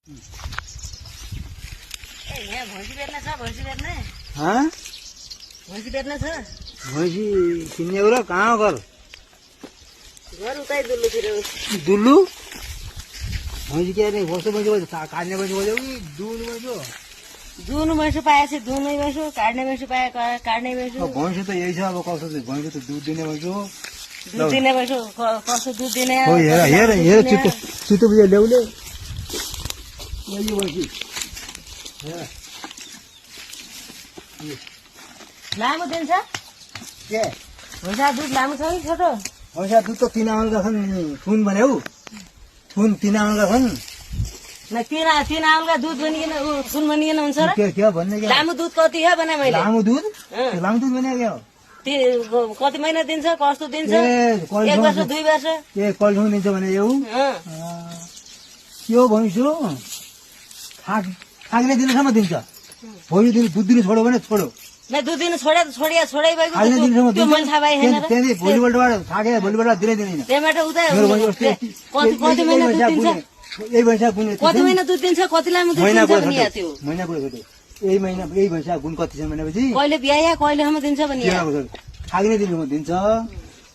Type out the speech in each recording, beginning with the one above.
भैँसी किन्ने हो र कहाँ हो घर दुल्लु भैँसी क्या नहीं बसो भैँसी काट्ने भैँसी बजाऊ कि दुहुनु भैँसो दुहुनु भैँसो पाएपछि दुहुनै भैँसो काट्ने भैँसो पाए काट्ने भैँसो भैँसो त यही छ अब कसो भैँसो त दुध दिने भैँसो दुध दिने भैँसो कसो दुध दिने हो हेर हेर हेर चित्तो बुझा ल्याउले भैँसी लामो दिन्छ के भैँसा दुध लामो छ कि छोटो भैँसा दुध त 3 आउलका छन् थुन भन्यौ थुन 3 आउलका छन् न तीन आउलका दुध बनिकन थुन बनिकन हुन्छ र के भन्ने के लामो दुध कति हो भने मैले लामो दुध भने के हो कति महिना दिन्छ कस्तो दिन्छ ए 1 वर्ष 2 वर्ष ए कलसम्म दिन्छ भने यो यो भैँसो खाग्ने दिनसम्म दिन्छ भोलि दिन दुध दिनु छोड्यो भने छोड्यो न दुध दिनु छोडै भएको खाग्ने दिनसम्म त्यो मैले थाहा पाएँ हैन र त्यही भोलिपल्टबाट खागे भोलिपल्ट दिनै दिँदैन त्यहाँबाट उता कति महिना दुध दिन्छ यही भैँसा गुण कति महिना दुध दिन्छ कति लामो दुध दिन्छ भने या त्यो महिना कुरा छोटो यही भैँसा गुण कति छ भनेपछि कहिले बिहाया कहिलेसम्म दिन्छ भने खाग्ने दिनसम्म दिन्छ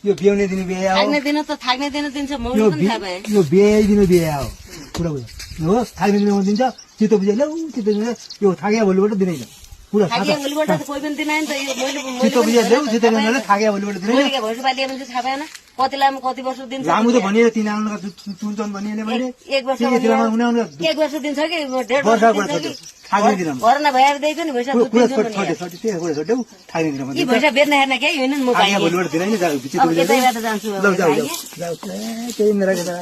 यो बिहाउने दिन बिहा हो थाक्ने दिन त थाक्ने दिन दिन्छ मैले पनि थाहा पाएँ यो बिहा दिन बिहा हो पुरा बुझ हो थाक्ने दिनमा दिन्छ चित्तो बुझ्यो ल चित्तो बुझ्यो यो थाक्या भोलिबाट दिँदैन पुरा थाक्या भोलिबाट त कोही पनि दिदैन नि त यो मैले चित्तो बुझ्यो ल्याउ चित्तो बुझ्यो थाक्या भोलिबाट दिँदैन मैले के भैँसो पालिए भने थाहा पाएन कति लामो कति वर्ष दिन्छ लामो त भनिएर 3 आउनुका चुन्छन् भनिएन मैले 1 वर्ष 1 वर्ष दिन्छ कि 1.5 वर्ष दिन्छ कि थाक्ने दिनमा भरना भएर दिएको नि भैँसा दुध दिन्छ भने थाक्ने दिनमा यी भैँसा बेच्न हेर्न के होइन नि म पाएँ भोलिबाट दिँदैन जाऊ चित्तो बुझ्यो यतैबाट जान्छु अब जाऊ त्यही मेरा केटा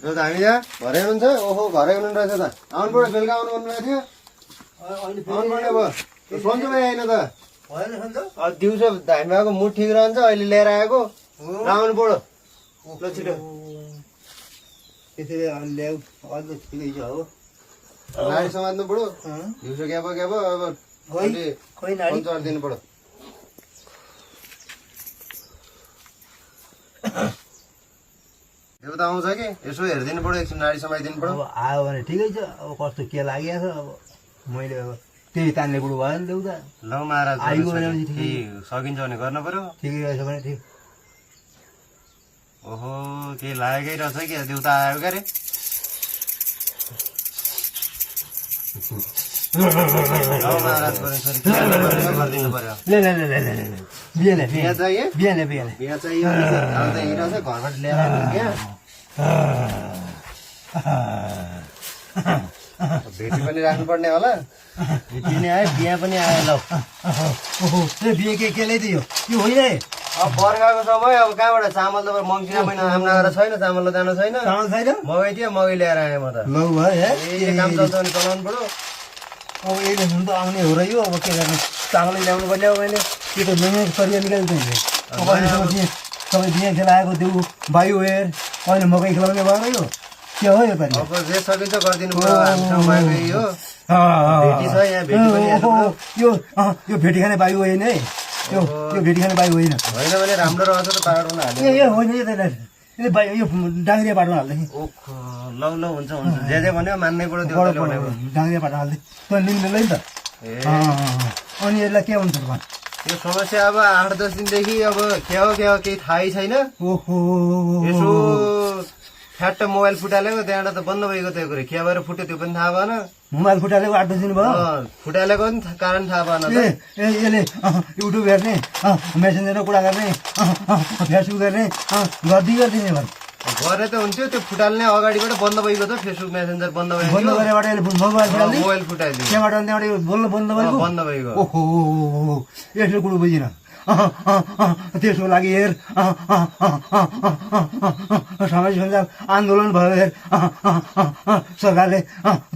हामी यहाँ घरै हुनुहुन्छ ओहो घरै हुनु रहेछ त आउनुपर्यो बेलुका आउनु भन्नुभएको थियो आउनु पर्ने भयो सन्चो भाइ आएन त दिउँसो हामी आएको मुड ठिक रहन्छ अहिले लिएर आएको आउनु पर्यो ल छिटो त्यसरी ल्याउ अझ ठिकै छ हो नाडी समात्नु पर्यो दिउँसो ग्याप अब खोइ नाडी पञ्चार दिनु पर्यो त्यो त आउँछ कि यसो हेरिदिनु पर्यो एकछिन नाडी समाइदिनु पर्यो अब आयो भने ठिकै छ अब कस्तो के लागिएको छ अब मैले अब त्यही तान्ने कुरो भयो नि देउता ल महाराज आइगयो भनेपछि सकिन्छ भने गर्नु पर्यो ठिकै रहेछ भने ठिक ओहो के लागेकै रहेछ कि देउता आयो क्या रे महाराज गरिदिनु पर्यो बिहान बिहा चाहियो बिहान बिहा चाहियो हिँडिरहेछ घरबाट ल्याएर भेटी पनि राख्नुपर्ने होला भेटी नै आयो बिहा पनि आयो ल ओहो बिहे के ल्याइदियो यो होइन है अब बर्खाको समय अब कहाँबाट चामल त मङ्सिना महिना आम्ना गरेर छैन चामल त जानु छैन चामल छैन मकै थियो मकै ल्याएर आएँ म त लौ भयो काम चल्छ भने चलाउनु पर्यो अब यही हुनु त आउने हो र यो अब के गर्ने चामलै ल्याउनु पर्ने अब मैले त्यो त मेहनत सरिया निकाल्नु चाहिँ अब अहिलेसम्म सबै बिहे खेलाएको देऊ बायो हेर अहिले मकै खेलाउने भयो यो के हो यो पालि अब जे सकिन्छ गरिदिनु पर्यो हामीसँग भएको यो भेटी छ यहाँ भेटी पनि यो भेटी खाने बायो होइन है यो भेटी खाने बायो होइन होइन भने राम्रो रहेछ त बाटोमा हाल्नु ए होइन यो डाङ्ग्रिया बाटोमा हाल्दै ओखो ल हुन्छ जे भन्यो मान्नै पर्यो त्यो डाङ्ग्रिया बाटो हाल्दै तँ लिँदैन नि त अनि यसलाई के हुन्छ त यो समस्या अब 8-10 दिनदेखि अब के हो केही थाहै छैन ओहो यसो फ्याट मोबाइल फुटालेको त्यहाँबाट त बन्द भएको त्यो कुरो के भएर फुट्यो त्यो पनि थाहा भएन मोबाइल फुटालेको 8-10 दिन भयो फुटालेको पनि कारण थाहा भएन यसले युट्युब हेर्ने मेसेन्जरमा कुरा गर्ने फेसबुक गर्ने गरिदिने भयो गरे त हुन्थ्यो त्यो फुटाल्ने अगाडिबाट बन्द भएको त फेसबुक मेसेन्जर बन्द भएको बन्द गरेबाट मोबाइल फुटाइदियो त्यहाँबाट बोल्नु बन्द भएको बन्द भएको ओहो यसले कुरो बुझिन त्यसको लागि हेर सामाजिक सञ्जाल आन्दोलन भयो हेर सरकारले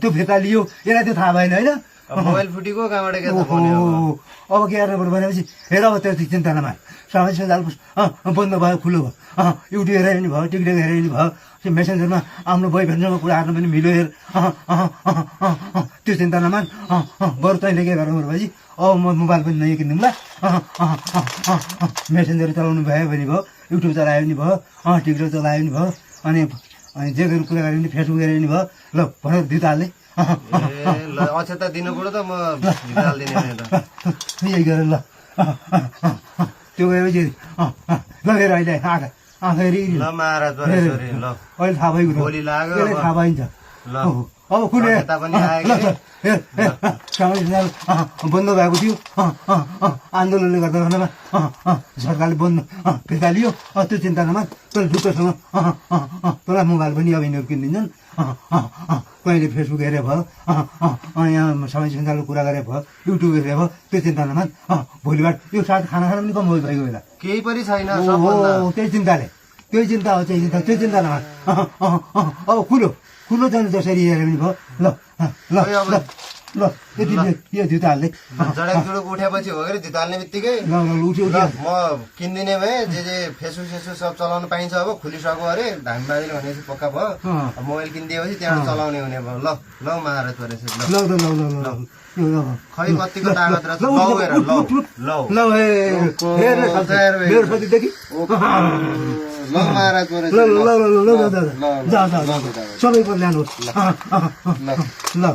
त्यो फिर्ता लियो यसलाई त्यो थाहा भएन होइन मोबाइल फुटेको कहाँबाट के अब के गर्नु पर्यो भनेपछि हेर अब त्यो चिन्ता नमार सामाजिक सञ्जाल बन्द भयो खुल्लो भयो युट्युब हेरेर पनि भयो टिकटक हेरेर पनि भयो त्यो मेसेन्जरमा आफ्नो बोयफ्रेन्डसँग कुरा गर्न पनि मिल्यो हेर त्यो चिन्ता नमान बरु तैँले के गर्नु भनेपछि अब म मोबाइल पनि नयाँ किनिदिउँ ल मेसेन्जर चलाउनु भयो भने भयो युट्युब चलायो भने भयो टिकटक चलायो भने भयो अनि जे कुरा गऱ्यो भने फेसबुक गऱ्यो भने भयो ल भनेर दिदाले ए ल अक्षता दिनु पऱ्यो त म हालिदिने भने त यही गरेर ल त्यो गएपछि लगेर अहिले आँखा हेरी ल महाराज परेश्वरी ल अहिले थाहा भइगयो भोलि लाग्यो यसले थाहा पाइन्छ ल अब कुनै अक्षता पनि आयो कि बन्द भएको थियो आन्दोलनले गर्दा खण्डमा सरकारले बन्द फिर्ता लियो त्यो चिन्ता नमा तैँले ढुक्कसँग तँलाई मोबाइल पनि अब यिनीहरू किनिदिन्छन् कहिले फेसबुक हेरे भयो यहाँ सामाजिक सञ्जालको कुरा गरे भयो युट्युब हेरे भयो त्यो चिन्ता नमा भोलिबाट यो साथ खाना खाना पनि कम भइगयो बेला केही पनि छैन सबभन्दा त्यही चिन्ताले त्यही चिन्ता हो त्यही चिन्ता त्यो चिन्ता नमा अब खुलो जानु जसरी हेऱ्यो भने भयो ल ल ल ल यति यो जुत्ताहरूले जडक जुडुक उठेपछि हो अरे जुत्ता हाल्ने बित्तिकै ल ल उठ्यो ल म किनिदिने भए जे फेसबुक सेसबुक सब चलाउनु पाइन्छ अब खुलिसक्यो अरे धामी बाजेले भनेपछि पक्का भयो अब मोबाइल किनिदिएपछि त्यहाँबाट चलाउने हुने भयो ल ल महाराज परेश्वरी ल ल ल ल ल ल यो ल खै कतिको तागत रहेछ लौ हेर लौ ल मेरो साथीदेखि ल महाराज ल परेश्वरी ल ल ल ल जा जा जा सबैको ल्यानुहोस् ल ल